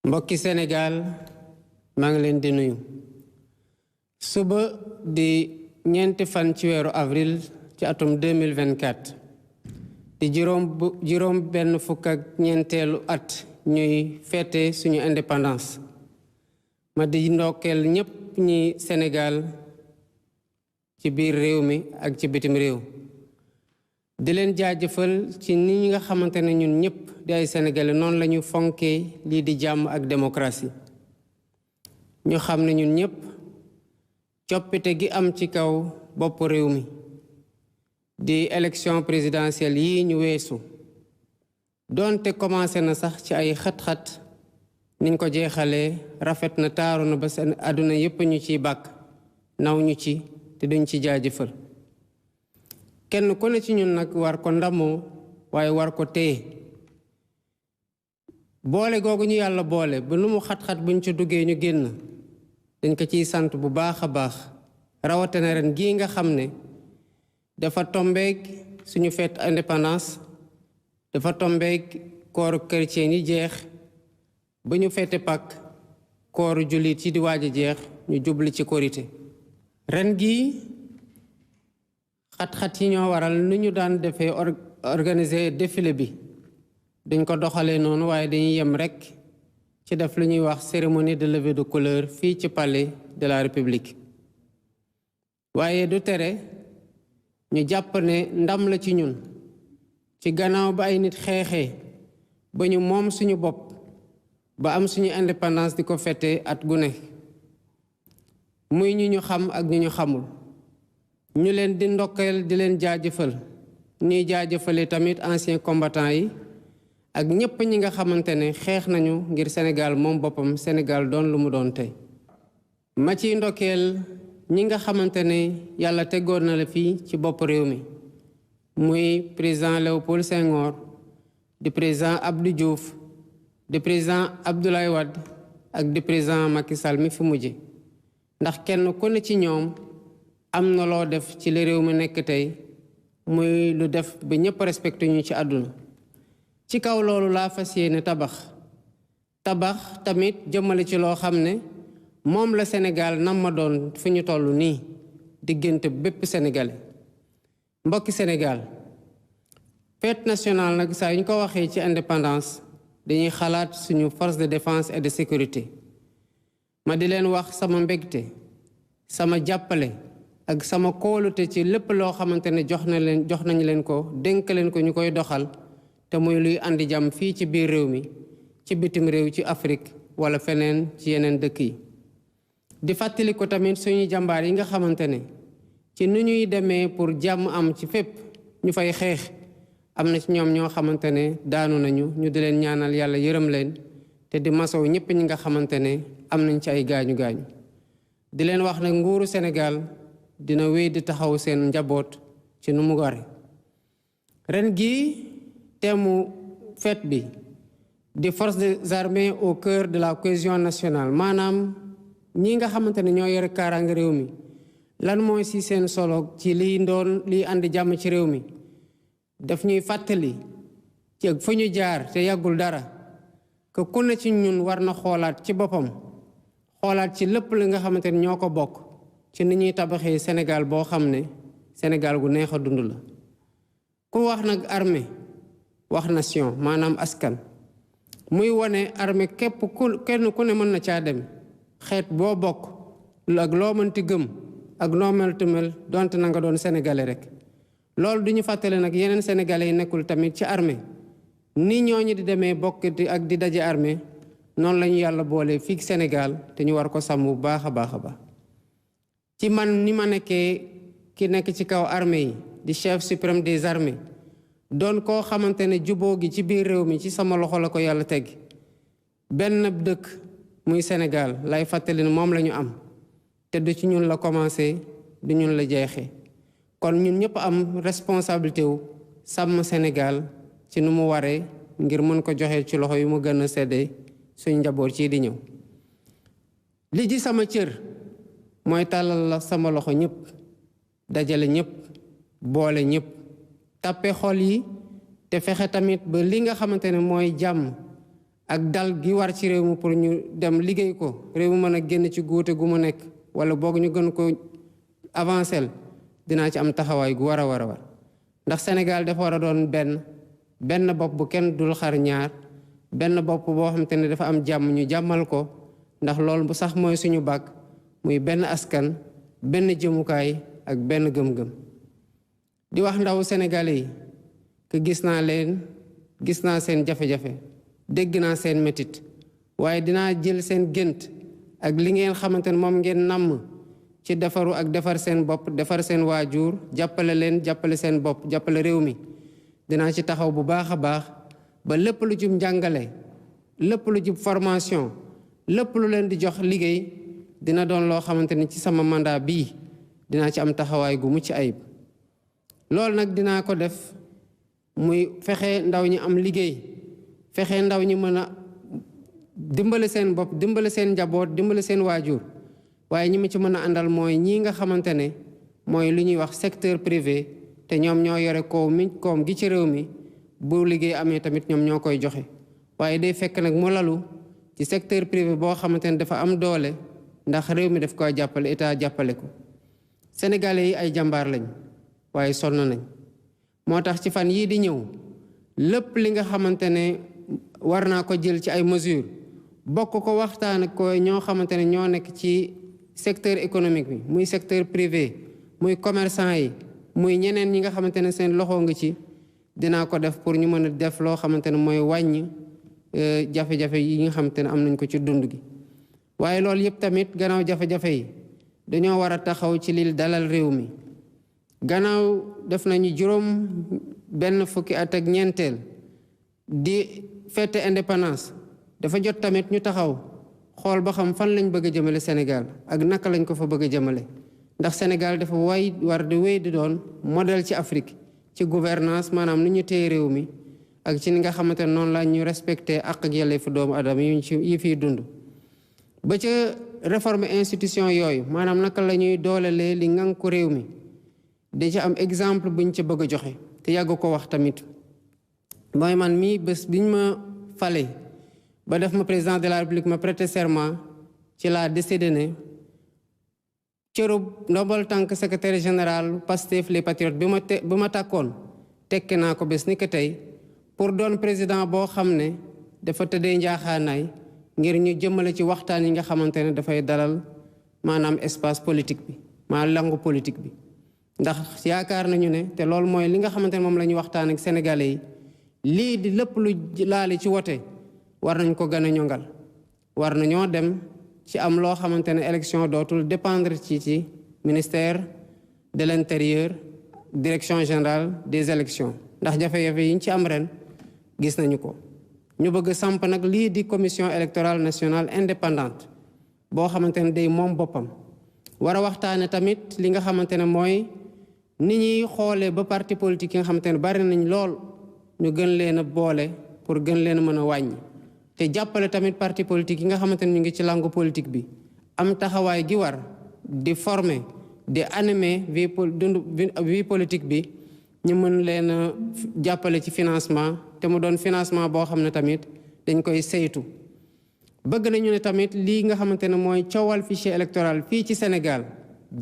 mbokki Sénégal maa ngi leen di nuyu suba di ñeenti fan ci weeru avril ci atum 2024 di juróom benn fukk ak ñeenteelu at ñuy fête suñu indépendance ma di ndokkeel ñépp ñi Sénégal ci biir réew mi ak ci bitim réew di leen jaajëfal ci ni nga xamante ne ñun ñëpp di ay sénégalais noonu la ñu fonkee lii di jàmm ak démocratie ñu xam ne ñun ñëpp coppite gi am ci kaw bopp réew mi di élection présidentielle yi ñu weesu doonte commencé na sax ci ay xat-xat niñ ko jeexalee rafet na taaru na ba seen àdduna yépp ñu ciy bàkk naw ñu ci te duñ ci jaajëfal kenn ku ne ci ñun nag war ko ndamoo waaye war ko téye boole googu ñu yàlla boole ba lu mu xat-xat buñ ci duggee ñu génn dañ ko ciy sant bu baax a baax rawatina ren gii nga xam ne dafa tombeeg suñu fête indépendance dafa tombeeg kooru chrétien yi jeex ba ñu fête Pâques kooru jullit yi di waaj a jeex ñu jubli ci korité ren gii xat-xat yi ñoo waral nu ñu daan defee organiser défilé bi dañ ko doxalee noonu waaye dañuy yem rekk ci def lu ñuy wax cérémonie de levée de couleur fii ci palais de la République waaye du tere ñu jàpp ne ndam la ci ñun ci gannaaw ba ay nit xeexee ba ñu moom suñu bopp ba am suñu indépendance di ko fête at gu ne muy ñu xam ak ñu xamul ñu leen di ndokkeel di leen jaajëfal ñuy jaajëfale tamit anciens combattants yi ak ñépp ñi nga xamante ne xeex nañu ngir Sénégal moom boppam Sénégal doon lu mu doon tey ma ciy ndokkeel ñi nga xamante ne yàlla teggoon na la fii ci bopp réew mi muy président Léopold Senghor di président Abdou Diouf di président Abdoulaye Wade ak di président Macky Sall mi fi mujje ndax kenn ku ne ci ñoom am na loo def ci li réew mi nekk tey muy lu def ba ñépp respecté ñu ci àdduna ci kaw loolu laa fas yéene tabax tamit jëmale ci loo xam ne moom la Sénégal nam ma doon fi ñu toll nii diggante bépp sénégalais mbokki Sénégal fête nationale nag saa yu ñu ko waxee ci indépendance dañuy xalaat suñu force de défense et de sécurité ma di leen wax sama mbégte sama jàppale ak sama kóolute ci lépp loo xamante ne jox nañu leen ko dénk leen ko ñu koy doxal te muy luy andi jàmm fii ci biir réew mi ci bitim réew ci Afrique wala feneen ci yeneen dëkk yi di fàttali ko tamit suñuy jàmbaar yi nga xamante ne ci nu ñuy demee pour jàmm am ci fépp ñu fay xeex am na ci ñoom ñoo xamante ne daanu nañu ñu di leen ñaanal yàlla yërëm leen te di masow ñépp ñi nga xamante ne am nañ ci ay gaañu-gaañu di leen wax nag nguuru Sénégal dina wéy di taxaw seen njaboot ci nu mu ware ren gi teemu fête bi di forces des armées au cœur de la cohésion nationale maanaam ñi nga xamante ne ñoo yore kaaraange réew mi lan mooy ci seen solo ci liy andi jàmm ci réew mi daf ñuy fàttali ci fa ñu jaar te yàggul dara que ku ne ci ñun war na xoolaat ci boppam xoolaat ci lépp li nga xamante ne ñoo ko bokk ci ni ñuy tabaxee Sénégal boo xam ne Sénégal gu neex a dund la ku wax nag armée wax nation maanaam askan muy wane armée kenn ku ne mën na caa dem xeet boo bokk ak loo mënti gëm ak noo meltu mel donte na nga doon sénégalais rek loolu du ñu fàttale nag yeneen sénégalais yi nekkul tamit ci armée ni ñooñu di demee bokk ak di daje armée noonu la ñu yàlla boole fii Sénégal te ñu war ko sàmm bu baax a baax a baax ci man ni ma nekkee ki nekk ci kaw armée yi di chef suprême des armées doon koo xamante ne juboo gi ci biir réew mi ci sama loxo la ko yàlla teg benn dëkk muy Sénégal lay fàttali ne moom la ñu am te du ci ñun la commencé du ñun la jeexee kon ñun ñëpp am responsabilité wu sàmm Sénégal ci nu mu waree ngir mën ko joxe ci loxo yu mu gën a seddee suñ njaboot ci di ñëw li ji sama cër mooy tàllal la sama loxo ñëpp dajale ñëpp boole ñëpp tàppe xol yi te fexe tamit ba li nga xamante ne mooy jàmm ak dal gi war ci réew mi pour ñu dem liggéey ko réew mi mën a génn ci guute gu mu nekk wala boog ñu gën ko avancer dinaa ci am taxawaay gu war a war ndax Sénégal dafa war a doon benn bopp bu kenn dul xar ñaar benn bopp boo xamante ne dafa am jàmm ñu jàmmal ko ndax loolu bu sax mooy suñu bàkk muy benn askan benn jëmukaay ak benn gëm-gëm di wax ndaw sénégalais yi que gis naa seen jafe-jafe dégg naa seen métit waaye dinaa jël seen gént ak li ngeen xamante ne moom ngeen namm ci defaru ak defar seen bopp defar seen waajur jàppale leen jàppale seen bopp jàppale réew mi dinaa ci taxaw bu baax a baax ba lépp lu jub njàngale lépp lu jub formation lépp lu leen di jox liggéey dina doon loo xamante ni ci sama mandat bii dinaa ci am taxawaay gu mucc ayib loolu nag dinaa ko def muy fexe ndaw ñi am liggéey fexe ndaw ñi mën a dimbale seen bopp dimbale seen njaboot dimbale seen waajur waaye ñi ma ci mën a àndal mooy ñii nga xamante ne mooy lu ñuy wax secteur privé te ñoom ñoo yore koom gi ci réew mi bu liggéey amee tamit ñoom ñoo koy joxe waaye day fekk nag mu lalu ci secteur privé boo xamante ne dafa am doole ndax réew mi daf koy jàppale état jàppale ko sénégalais yi ay jàmbaar lañ waaye sonn nañ moo tax ci fan yii di ñëw lépp li nga xamante ne war naa ko jël ci ay mesures bokk ko waxtaan ak ko ñoo xamante ne ñoo nekk ci secteur économique bi muy secteur privé muy commerçant yi muy ñeneen ñi nga xamante ne seen loxo nga ci dinaa ko def pour ñu mën a def loo xamante ne mooy wàññi jafe-jafe yi nga xamante ne am nañ ko ci dund gi waaye loolu yëpp tamit gannaaw jafe-jafe yi dañoo war a taxaw ci li dalal réew mi gannaaw def nañu juróom benn fukki at ak ñeenteel di fête indépendance dafa jot tamit ñu taxaw xool ba xam fan lañ bëgg a jëmale Sénégal ak naka lañ ko fa bëgg a jëmale ndax Sénégal dafa war di wéy di doon modèle ci Afrique ci gouvernance maanaam ni ñu téye réew mi ak ci ni nga xamante ne noonu la ñu respecté ak yelleefu doomu adama yi fiy dund ba ca réforme institution yooyu maanaam naka la ñuy doolelee li ngan ko réew mi da ci am exemple buñ ci bëgg a joxe te yàgg ko wax tamit mooy man mii bés biñ ma fale ba def ma président de la République ma prêter serment ci laa décidé ne cërub ndombal tànk secrétaire général Pastef les Patriotes bi ma tàkkoon tekki naa ko bés ni ko tey pour doon président boo xam ne dafa tëddee njaaxaanaay ngir ñu jëmale ci waxtaan yi nga xamante ne dafay dalal maanaam espace politique bi maanaam langue politique bi ndax yaakaar nañu ne te loolu mooy li nga xamante ne moom la ñuy waxtaan ak sénégalais yi lii di lépp lu laali ci wote war nañ ko gën a ñongal war nañoo dem ci am loo xamante ne élection dootul dépendre ci ministère de l'intérieur direction générale des élections ndax jafe-jafe yi ñu ci am ren gis nañu ko ñu bëgg samp nag lii di commission électorale nationale indépendante boo xamante ne day moom boppam war a waxtaane tamit li nga xamante ne mooy ni ñuy xoolee ba parti politique yi nga xamante ne bari nañ lool ñu gën leen a boole pour gën leen a mën a wàññi te jàppale tamit parti politique yi nga xamante ne ñu ngi ci langue politique bi am taxawaay gi war di former di animer vie politique bi ñu mën leen a jàppale ci financement te mu doon financement boo xam ne tamit dañ koy saytu bëgg nañu ne tamit lii nga xamante ne mooy coowal fichier électoral fii ci Sénégal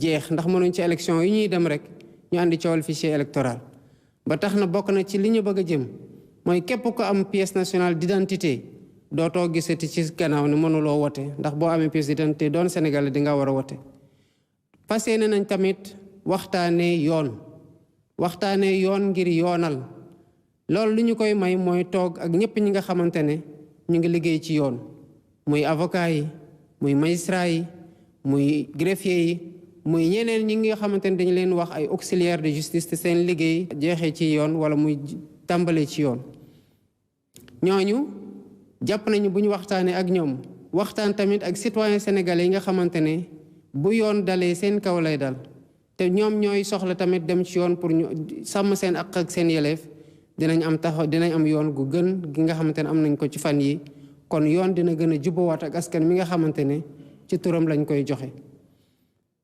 jeex ndax mënuñ ci élection yi ñuy dem rek ñu andi coowal fichier électoral ba tax na bokk na ci li ñu bëgg a jëm mooy képp ko am pièce nationale d'identité dootoo gisati ci gannaaw ne mënuloo wote ndax boo amee pièce d'identité doon Sénégal di nga war a wote fas yéene nañ tamit waxtaanee yoon ngir yoonal loolu li ñu koy may mooy toog ak ñëpp ñi nga xamante ne ñu ngi liggéey ci yoon muy avocat yi muy magistrat yi muy greffier yi muy ñeneen ñi nga xamante ne dañu leen wax ay auxiliaire de justice te seen liggéey jeexee ci yoon wala muy tàmbalee ci yoon ñooñu jàpp nañu bu ñu waxtaanee ak ñoom waxtaan tamit ak citoyen sénégalais yi nga xamante ne bu yoon dalee seen kaw lay dal te ñoom ñooy soxla tamit dem ci yoon pour ñu sàmm seen àq ak seen yeleef dinañ am yoon gu gën gi nga xamante ne am nañ ko ci fan yi kon yoon dina gën a jubbawaat ak askan mi nga xamante ne ci turam lañ koy joxe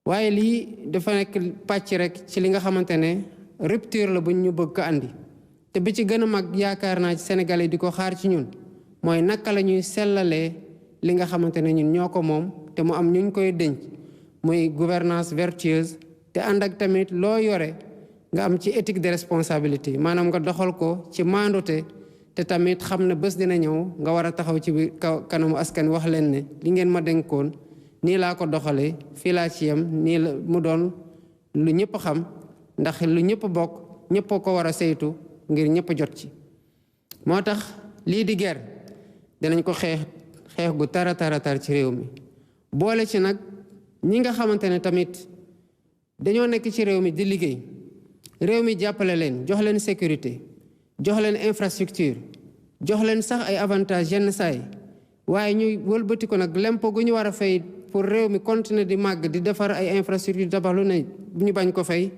waaye lii dafa nekk pàcc rek ci li nga xamante ne rupture la buñ ñu bëgg ko andi te bi ci gën a mag yaakaar naa ci sénégalais di ko xaar ci ñun mooy naka la ñuy sellalee li nga xamante ne ñun ñoo ko moom te mu am ñu koy denc muy gouvernance vertueuse te ànd ak tamit loo yore nga am ci éthique de responsabilité maanaam nga doxal ko ci maandute te tamit xam ne bés dina ñëw nga war a taxaw ci kanamu askan wax leen ne li ngeen ma dénkoon nii laa ko doxalee fii laa ci yem nii la mu doon lu ñëpp xam ndax lu ñëpp bokk ñëpp ko war a saytu ngir ñëpp jot ci. moo tax lii di guerre dinañ ko xeex gu tar ci réew mi boole ci nag ñi nga xamante ne tamit dañoo nekk ci réew mi di liggéey réew mi jàppale leen jox leen sécurité jox leen infrastructure jox leen sax ay avantages yenn saay waaye ñuy wëlbati ko nag lempo gu ñu war a fay pour réew mi continuer di màgg di defar ay infrastructure tabax lu ne bu ñu bañ ko fay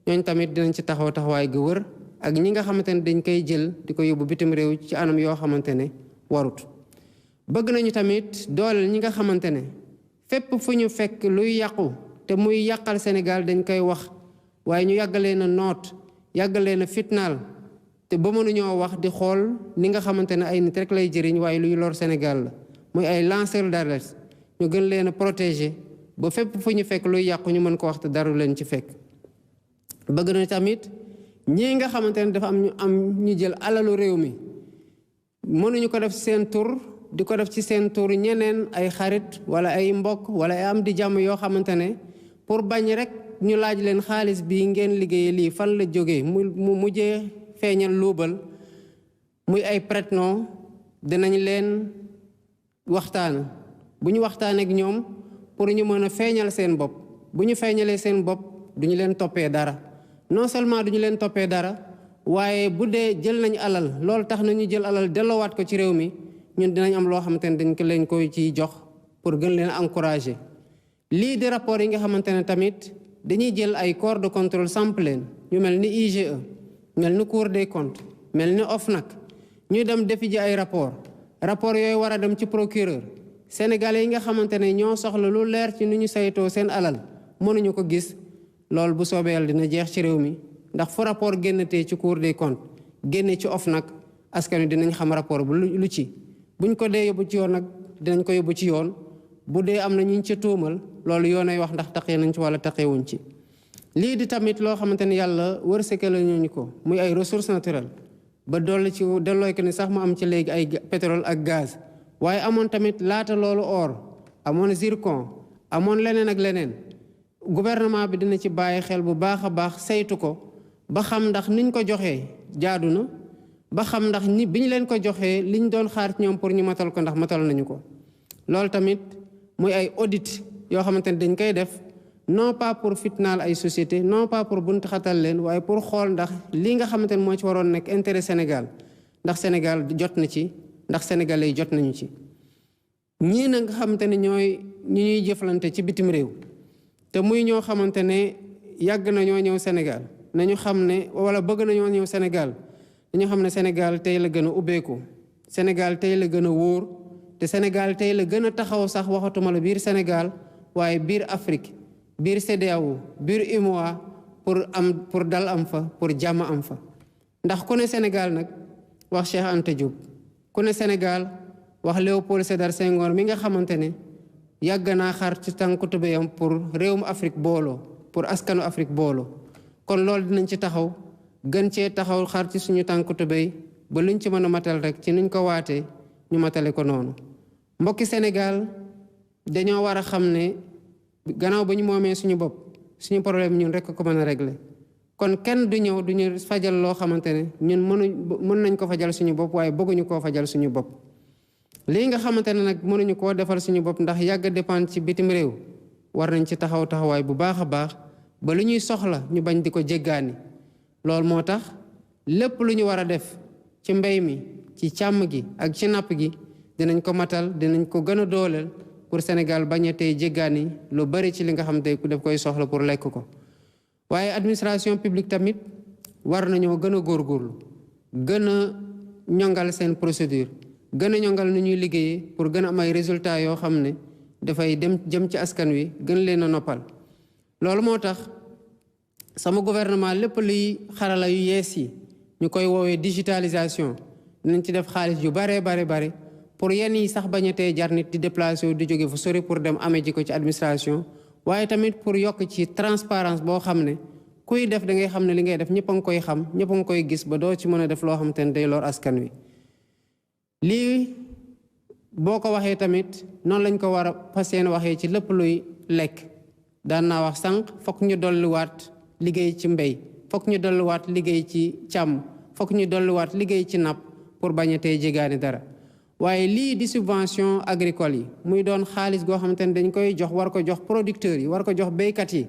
ñooñ tamit dinañ ci taxaw taxawaay gu wër ak ñi nga xamante ne dañ koy jël di ko yóbbu bitim réew ci anam yoo xamante ne warut. bëgg nañu tamit dooleel ñi nga xamante ne fépp fu ñu fekk luy yàqu te muy yàqal Sénégal dañ koy wax waaye ñu yàggalee na noot yàggalee na fitnaal te ba mënuñoo wax di xool ni nga xamante ne ay nit rek lay jëriñ waaye luy lor Sénégal la muy ay lanceur d'alerte ñu gën leen a protéger ba fépp fu ñu fekk luy yàqu ñu mën ko wax te dara leen ci fekk. bëgg na tamit ñii nga xamante ne dafa am ñu jël alalu réew mi mënuñu ko def seen tur di ko def ci seen tur ñeneen ay xarit wala ay mbokk wala ay am di jàmm yoo xamante ne pour bañ rek ñu laaj leen xaalis bi ngeen liggéeyee lii fan la jógee mu mujjee feeñal luubal muy ay prête-nom dinañ leen waxtaan bu ñu waxtaanee ak ñoom pour ñu mën a feeñal seen bopp bu ñu feeñalee seen bopp duñu leen toppee dara non seulement duñu leen toppee dara waaye bu dee jël nañ alal loolu tax na ñu jël alal delloowaat ko ci réew mi ñun dinañ am loo xamante ne dañ ko leen koy ciy jox pour gën leen encourager. lii di rapport yi nga xamante ne tamit dañuy jël ay corps de contrôle samp leen ñu mel ni IGE mel ni Cour des comptes mel ni OFNAC ñuy dem defi ji ay rapport yooyu war a dem ci procureur sénégalais yi nga xamante ne ñoo soxla lu leer ci nu ñu saytoo seen alal mënuñu ko gis loolu bu soobee Yàlla dina jeex ci réew mi ndax fu rapport génnatee ci Cour des comptes génne ci OFNAC askan wi dinañ xam rapport bu lu ci buñ ko dee yóbbu ci yoon nag dinañ ko yóbbu ci yoon bu dee am na ñu ca tuumal loolu yoonay wax ndax taqee nañ ci wala taqeewuñ ci. lii di tamit loo xamante ne yàlla wërsëgal ñu ko muy ay ressources naturelles ba dolli ci dellooy ko ni sax mu am ci léegi ay pétrole ak gaz waaye amoon tamit laata loolu or amoon zircon amoon leneen ak leneen gouvernement bi dina ci bàyyi xel bu baax a baax saytu ko ba xam ndax niñ ko joxee jaadu na ba xam ndax bi ñu leen ko joxee liñ doon xaar ci ñoom pour ñu matal ko ndax matal nañu ko. loolu tamit muy ay audit yoo xamante ne dañ koy def non pas pour fitnaal ay société non pas pour bunt xatal leen waaye pour xool ndax lii nga xamante ne moo ci waroon nekk intérêt Sénégal ndax Sénégal jot na ci ndax sénégalais yi jot nañu ci. ñii na nga xamante ne ñooy ñi ñuy jëflante ci bitim réew te muy ñoo xamante ne yàgg na ñoo ñëw Sénégal nañu xam ne wala bëgg nañoo ñëw Sénégal dañu xam ne Sénégal tey la gën a ubbeeku Sénégal tey la gën a wóor te Sénégal tey la gën a taxaw sax waxatuma la biir Sénégal waaye biir Afrique biir CEDEAO biir UMOA pour dal am fa pour jàmm am fa. ndax ku ne Sénégal nag wax Cheikh Anta Diop ku ne Sénégal wax Léopold Sédar Senghor mi nga xamante ne yàgg naa xar ci tànku tubéyam pour réewum Afrique booloo pour askanu Afrique booloo kon loolu dinañ ci taxaw gën cee taxaw xar ci suñu tànku tubéy ba luñ ci mën a matal rek ci nuñ ko waatee ñu matale ko noonu. mbokki Sénégal dañoo war a xam ne gannaaw ba ñu moomee suñu bopp suñu problème ñun rek ko mën a régler kon kenn du ñëw duñu fajal loo xamante ne ñun mën nañ ko fajal suñu bopp waaye bëgguñu koo fajal suñu bopp. lii nga xamante ne nag mënuñu koo defal suñu bopp ndax yàgg dépendre ci bitim réew war nañ ci taxaw taxawaay bu baax a baax ba lu ñuy soxla ñu bañ di ko jéggaani. loolu moo tax lépp lu ñu war a def ci mbéy mi ci càmm gi ak ci napp gi dinañ ko matal dinañ ko gën a dooleel pour Sénégal bañ a tey jéggaani lu bari ci li nga xam te ku def koy soxla pour lekk ko. waaye administration publique tamit war nañoo gën a góorgóorlu gën a ñongal seen procédure gën a ñongal nu ñuy liggéeyee pour gën a am ay résultats yoo xam ne dafay jëm ci askan wi gën leen a noppal. loolu moo tax sama gouvernement lépp luy xarala yu yees yi ñu koy woowee digitalisation dinañ ci def xaalis yu bare pour yenn yi sax bañatee jar nit di déplacer wu di jóge fu sori pour dem amee ji ko ci administration waaye tamit pour yokk ci transparence boo xam ne kuy def da ngay xam ne li ngay def ñëpp a ngi koy xam ñëpp a ngi koy gis ba doo ci mën a def loo xam te ne day lor askan wi. lii boo ko waxee tamit noonu lañ ko war a fas yéene waxee ci lépp luy lekk daan naa wax sànq fokk ñu dolliwaat liggéey ci mbéy fokk ñu dolliwaat liggéey ci càmm fokk ñu dolliwaat liggéey ci napp pour bañ a tey jégaani dara. waaye lii di subvention agricole yi muy doon xaalis goo xamante ne dañ koy jox war ko jox producteurs yi war ko jox béykat yi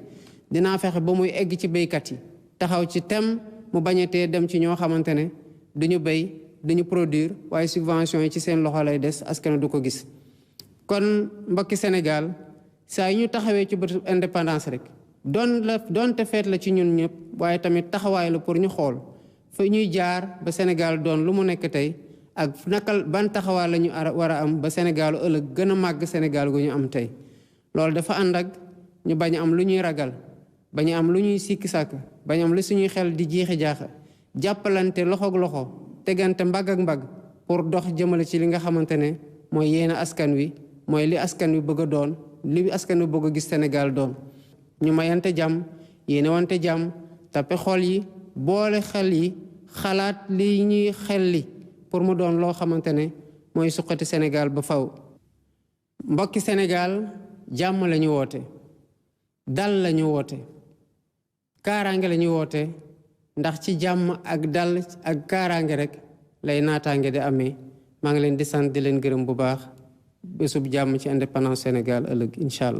dinaa fexe ba muy egg ci béykat yi taxaw ci tem mu bañatee dem ci ñoo xamante ne duñu béy duñu produire waaye subvention yi ci seen loxo lay des askan du ko gis. kon mbokki Sénégal saa yu ñu taxawee ci bëtu indépendance rek doonte feet la ci ñun ñëpp waaye tamit taxawaay la pour ñu xool fa ñuy jaar ba Sénégal doon lu mu nekk tey ak nakal ban taxawaay la ñu war a am ba Sénégal ëllëg gën a màgg Sénégal gu ñu am tey. loolu dafa ànd ak ñu bañ am lu ñuy ragal bañ am lu ñuy sikki sàkk bañ am lu suñuy xel di jiixi jaaxa jàppalante loxoog loxo tegante mbagg ak mbagg pour dox jëmale ci li nga xamante ne mooy yéene askan wi mooy li askan wi bëgg a doon li askan wi bëgg a gis Sénégal doon. ñu mayante jàmm yéene wante jàmm tappe xol yi boole xel yi xalaat li ñuy xel li pour mu doon loo xamante ne mooy suqati Sénégal ba faw. mbokki Sénégal jàmm la ñu woote dal la ñu woote kaaraange la ñu woote ndax ci jàmm ak dal ak kaaraange rek lay naataange di amee. maa ngi leen di sant di leen gërëm bu baax bésub jàmm ci indépendance Sénégal ëllëg incha allah.